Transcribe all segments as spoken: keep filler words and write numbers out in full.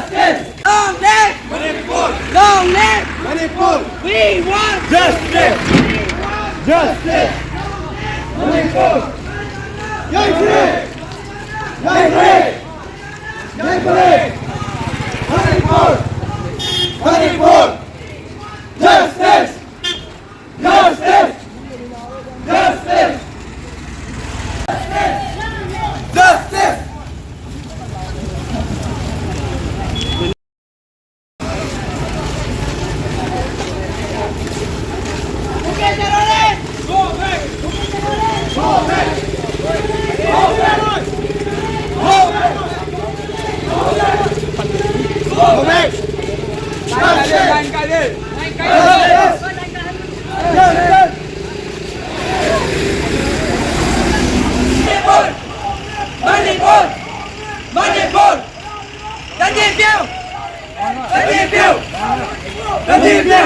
Long live! Manipur! Long live! Manipur! We want justice! We want justice! Manipur! Jai Shri! Jai Shri! Jai Shri! Manipur! Manipur! Justice! Justice! Justice! Justice! Manipur! Manipur! Manipur! ꯆꯥꯟꯗꯤ ꯄꯤꯌꯨ! ꯆꯥꯟꯗꯤ ꯄꯤꯌꯨ! ꯆꯥꯟꯗꯤ ꯄꯤꯌꯨ!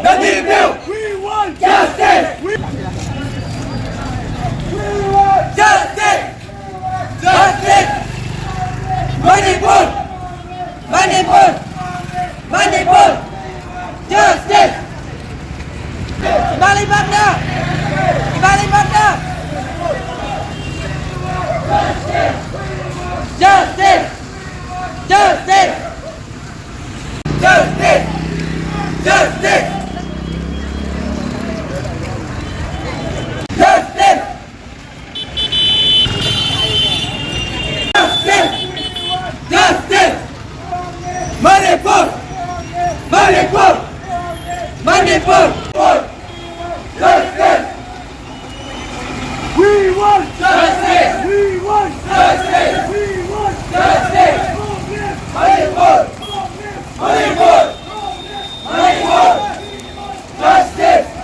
ꯆꯥꯟꯗꯤ ꯄꯤꯌꯨ! We want justice! We want justice! Justice! Manipur! Manipur! Manipur! Justice! ꯏꯃꯥ ꯂꯩꯕꯥꯛꯅ! ꯏꯃꯥ ꯂꯩꯕꯥꯛꯅ! Justice! Justice! Justice! Justice! Justice! Justice! Justice! Manipur! Manipur! Manipur! Justice! We want justice! We want justice! We want justice! Manipur! Manipur! Manipur! Justice!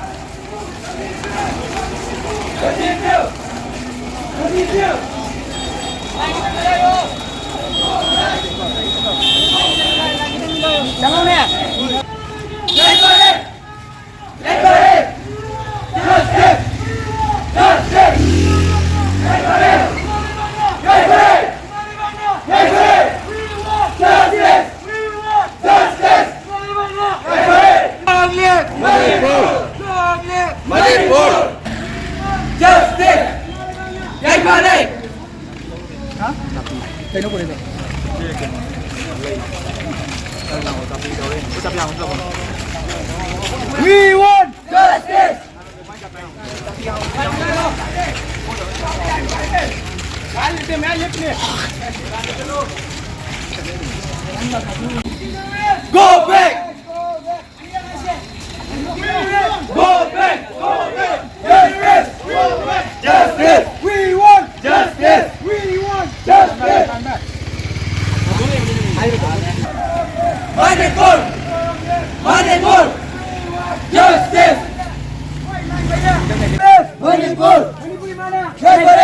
ꯀꯩꯅꯣ ꯄꯨꯔꯛꯏꯗꯣ? We want justice! Go back! Go back! Go back! Justice! Go back! Justice! We want justice! We want justice! Manipur! Manipur! Justice! Manipur! Manipur!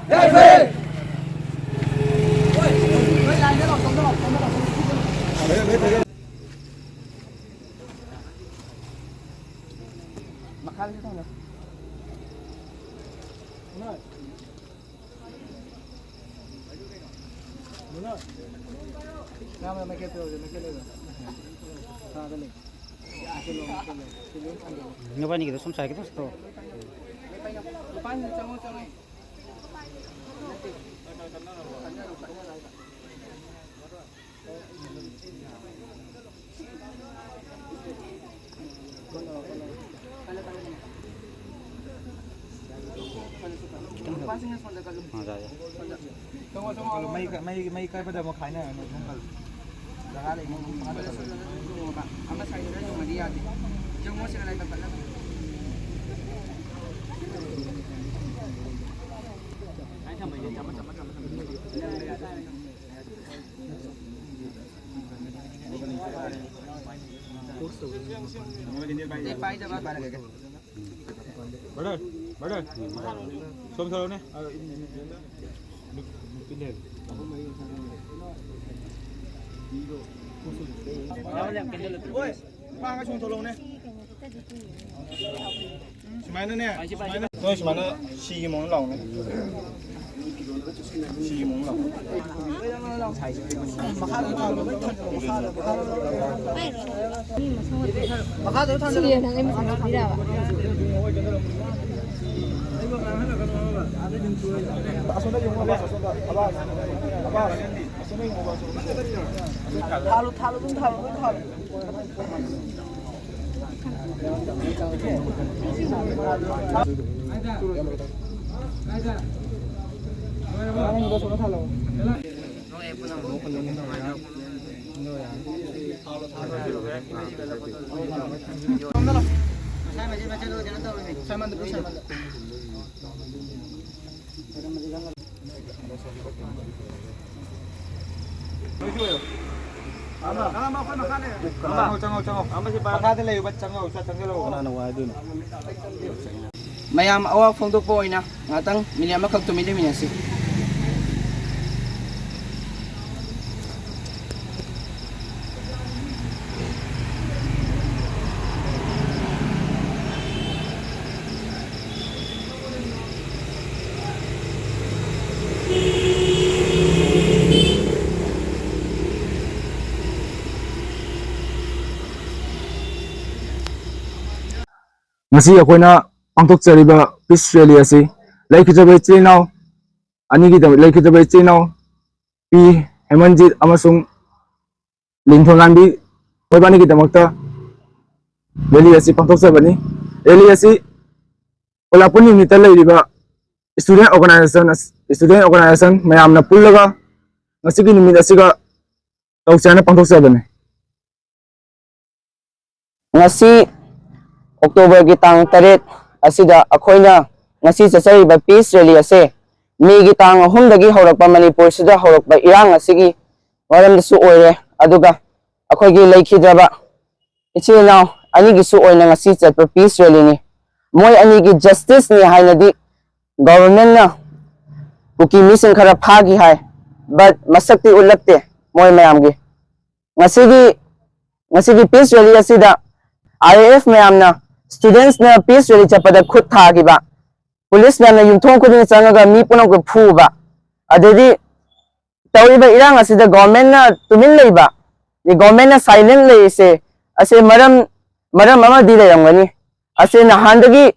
Manipur! ꯅꯕꯥꯅꯤꯒꯤꯗꯣ ꯁꯨꯝ ꯁꯥꯏ ꯈꯤꯇꯪ ꯁꯠꯇꯣꯛꯑꯣ꯫ ꯈꯤꯇꯪ hello. ꯑꯥ, ꯌꯥꯔꯦ, ꯌꯥꯔꯦ꯫ ꯃꯩ, ꯃꯩ, ꯃꯩ ꯀꯥꯏꯕꯗ ꯑꯃꯨꯛ ꯈꯥꯏꯅꯔꯅꯤ, ꯑꯗꯨꯝ ꯀꯜꯂꯨ꯫ ꯖꯒꯥ ꯂꯩꯅꯤ, ꯑꯗꯨꯝ ꯐꯥꯅ ꯀꯜꯂꯨ꯫ ꯑꯃ ꯁꯥꯏꯗꯅ ꯌꯨꯡꯉꯗꯤ ꯌꯥꯗꯦ꯫ ꯌꯦꯡꯉꯣ ꯁꯤꯗ ꯂꯩ ꯀꯟꯈꯠꯂꯒ꯫ Brother, brother, ꯁꯣꯝ ꯊꯣꯛꯂꯛꯎꯅꯦ꯫ ꯅꯨꯄꯥ ꯑꯃ ꯁꯣꯝ ꯊꯣꯛꯂꯛꯎꯅꯦ꯫ ꯁꯨꯃꯥꯏꯅꯅꯦ, ꯁꯨꯃꯥꯏꯅ, ꯅꯣꯏ ꯁꯨꯃꯥꯏꯅ ꯁꯤꯒꯤ ꯃꯑꯣꯡꯗ ꯂꯥꯎꯅꯦ꯫ ꯁꯤꯒꯤ ꯅꯪ ꯑꯩ ꯃꯁꯥ ꯉꯥꯛꯄꯤꯔꯕ? ꯊꯥꯜꯂꯨ, ꯊꯥꯜꯂꯨ, ꯑꯗꯨꯝ ꯊꯥꯜꯂꯨ, ꯑꯗꯨꯝ ꯊꯥꯜꯂꯨ꯫ ꯆꯪꯉꯣ, ꯆꯪꯉꯣ, ꯆꯪꯉꯣ꯫ ꯃꯈꯥꯗ ꯂꯩꯌꯨꯕ, ꯆꯪꯉꯣ, ꯆꯪꯁꯤꯜꯂꯛꯑꯣ꯫ ꯀꯅꯥꯅ ꯋꯥꯏꯗꯣꯏꯅꯣ? ꯃꯌꯥꯝ ꯑꯋꯥ ꯐꯣꯡꯗꯣꯛꯄ ꯑꯣꯏꯅ ꯉꯥꯛꯇꯪ ꯃꯤꯅꯤꯠ ꯑꯃꯈꯛ ꯇꯨꯃꯤꯟ ꯂꯩꯃꯤꯟꯅꯁꯤ꯫ ꯉꯁꯤ ꯑꯩꯈꯣꯏꯅ ꯄꯥꯡꯊꯣꯛꯆꯔꯤꯕ ꯄꯤꯁ ꯔꯦꯂꯤ ꯑꯁꯤ ꯂꯩꯈꯤꯗ꯭ꯔꯕ ꯏꯆꯤꯜ ꯏꯅꯥꯎ ꯑꯅꯤꯒꯤꯗꯃꯛ, ꯂꯩꯈꯤꯗ꯭ꯔꯕ ꯏꯆꯤꯜ ꯏꯅꯥꯎ ꯄꯤ ꯍꯦꯃꯟꯖꯤꯠ ꯑꯃꯁꯨꯡ ꯂꯤꯟꯊꯣꯏꯉꯥꯟꯕꯤ ꯃꯣꯏꯕꯥꯅꯤꯒꯤꯗꯃꯛꯇ ꯔꯦꯂꯤ ꯑꯁꯤ ꯄꯥꯡꯊꯣꯛꯆꯕꯅꯤ꯫ ꯔꯦꯂꯤ ꯑꯁꯤ ꯈꯨꯜꯂꯥꯛꯄꯝ ꯌꯨꯅꯤꯠꯇ ꯂꯩꯔꯤꯕ ꯏꯁꯇꯨꯗꯦꯟ ꯑꯣꯔꯒꯅꯥꯏꯖꯦꯁꯟ, ꯏꯁꯇꯨꯗꯦꯟ ꯑꯣꯔꯒꯅꯥꯏꯖꯦꯁꯟ ꯃꯌꯥꯝꯅ ꯄꯨꯜꯂꯒ ꯉꯁꯤꯒꯤ ꯅꯨꯃꯤꯠ ꯑꯁꯤꯒ ꯇꯧꯁꯦ ꯍꯥꯏꯅ ꯄꯥꯡꯊꯣꯛꯆꯕꯅꯤ꯫ ꯉꯁꯤ ꯑꯣꯛꯇꯣꯕꯔꯒꯤ ꯇꯥꯡ ꯇꯔꯦꯠ ꯑꯁꯤꯗ ꯑꯩꯈꯣꯏꯅ ꯉꯁꯤ ꯆꯠꯆꯔꯤꯕ ꯄꯤꯁ ꯔꯦꯂꯤ ꯑꯁꯦ ꯃꯦꯒꯤ ꯇꯥꯡ ꯑꯍꯨꯝꯗꯒꯤ ꯍꯧꯔꯛꯄ ꯃꯅꯤꯄꯨꯔꯁꯤꯗ ꯍꯧꯔꯛꯄ ꯏꯔꯥꯡ ꯑꯁꯤꯒꯤ ꯃꯔꯝꯗꯁꯨ ꯑꯣꯏꯔꯦ, ꯑꯗꯨꯒ ꯑꯩꯈꯣꯏꯒꯤ ꯂꯩꯈꯤꯗ꯭ꯔꯕ ꯏꯆꯤꯜ ꯏꯅꯥꯎ ꯑꯅꯤꯒꯤꯁꯨ ꯑꯣꯏꯅ ꯉꯁꯤ ꯆꯠꯄ ꯄꯤꯁ ꯔꯦꯂꯤꯅꯤ꯫ ꯃꯣꯏ ꯑꯅꯤꯒꯤ ꯖꯁꯇꯤꯁꯅꯤ ꯍꯥꯏꯅꯗꯤ ꯒꯣꯚꯔꯟꯃꯦꯟꯠꯅ ꯀꯨꯀꯤ ꯃꯤꯁꯤꯡ ꯈꯔ ꯐꯥꯈꯤ ꯍꯥꯏ, ꯕꯠ ꯃꯁꯛꯇꯤ ꯎꯠꯂꯛꯇꯦ ꯃꯣꯏ ꯃꯌꯥꯝꯒꯤ꯫ ꯉꯁꯤꯒꯤ, ꯉꯁꯤꯒꯤ ꯄꯤꯁ ꯔꯦꯂꯤ ꯑꯁꯤꯗ ꯑꯥꯔ ꯑꯦ ꯑꯦꯐ ꯃꯌꯥꯝꯅ, ꯁ꯭ꯇꯨꯗꯦꯟꯠꯁꯅ ꯄꯤꯁ ꯔꯦꯂꯤ ꯆꯠꯄꯗ ꯈꯨꯠ ꯊꯥꯈꯤꯕ, ꯄꯨꯂꯤꯁ ꯃꯌꯥꯝꯅ ꯌꯨꯝꯊꯣꯡ ꯈꯨꯗꯤꯡ ꯆꯪꯉꯒ ꯃꯤ ꯄꯨꯝꯅꯃꯛꯄꯨ ꯐꯨꯕ, ꯑꯗꯩꯗꯤ ꯇꯧꯔꯤꯕ ꯏꯔꯥꯡ ꯑꯁꯤꯗ ꯒꯣꯔꯃꯦꯟꯅ ꯇꯨꯃꯤꯟ ꯂꯩꯕ, ꯒꯣꯔꯃꯦꯟꯅ ꯁꯥꯏꯂꯦꯟ ꯂꯩꯔꯤꯁꯦ, ꯑꯁꯤ ꯃꯔꯝ ꯃꯔꯝ ꯑꯃꯗꯤ ꯂꯩꯔꯝꯒꯅꯤ꯫ ꯑꯁꯤ ꯅꯍꯥꯟꯗꯒꯤ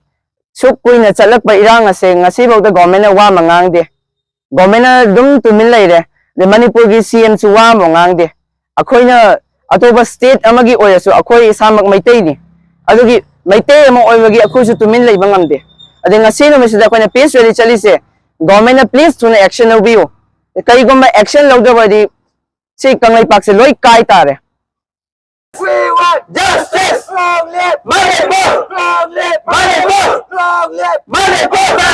ꯁꯨꯛ ꯀꯨꯏꯅ ꯆꯠꯂꯛꯄ ꯏꯔꯥꯡ ꯑꯁꯦ ꯉꯁꯤꯐꯥꯎꯗ ꯒꯣꯔꯃꯦꯟꯅ ꯋꯥ ꯑꯃ ꯉꯥꯡꯗꯦ꯫ ꯒꯣꯔꯃꯦꯟꯅ ꯑꯗꯨꯝ ꯇꯨꯃꯤꯟ ꯂꯩꯔꯦ꯫ ꯑꯗꯩ ꯃꯅꯤꯄꯨꯔꯒꯤ ꯁꯤ ꯑꯦꯝꯁꯨ ꯋꯥ ꯑꯃ ꯉꯥꯡꯗꯦ꯫ ꯑꯩꯈꯣꯏꯅ ꯑꯇꯣꯞꯄ ꯁ꯭ꯇꯦꯠ ꯑꯃꯒꯤ ꯑꯣꯏꯔꯁꯨ ꯑꯩꯈꯣꯏ ꯏꯁꯥꯃꯛ ꯃꯩꯇꯩꯅꯤ꯫ ꯑꯗꯨꯒꯤ ꯃꯩꯇꯩ ꯑꯃ ꯑꯣꯏꯕꯒꯤ ꯑꯩꯈꯣꯏꯁꯨ ꯇꯨꯃꯤꯟ ꯂꯩꯕ ꯉꯝꯗꯦ꯫ ꯑꯗꯩ ꯉꯁꯤ ꯅꯨꯃꯤꯠꯁꯤꯗ ꯑꯩꯈꯣꯏꯅ ꯄꯤꯁ ꯔꯦꯂꯤ ꯆꯠꯂꯤꯁꯦ, ꯒꯣꯔꯃꯦꯟꯅ ꯄ꯭ꯂꯤꯁ ꯊꯨꯅ ꯑꯦꯛꯁꯟ ꯂꯧꯕꯤꯌꯨ꯫ ꯀꯔꯤꯒꯨꯝꯕ ꯑꯦꯛꯁꯟ ꯂꯧꯗ꯭ꯔꯕꯗꯤ ꯁꯤ ꯀꯪꯂꯩꯄꯥꯛꯁꯦ ꯂꯣꯏ ꯀꯥꯏ ꯇꯥꯔꯦ꯫ We want justice! Long live Manipur! Long live Manipur! Long live Manipur!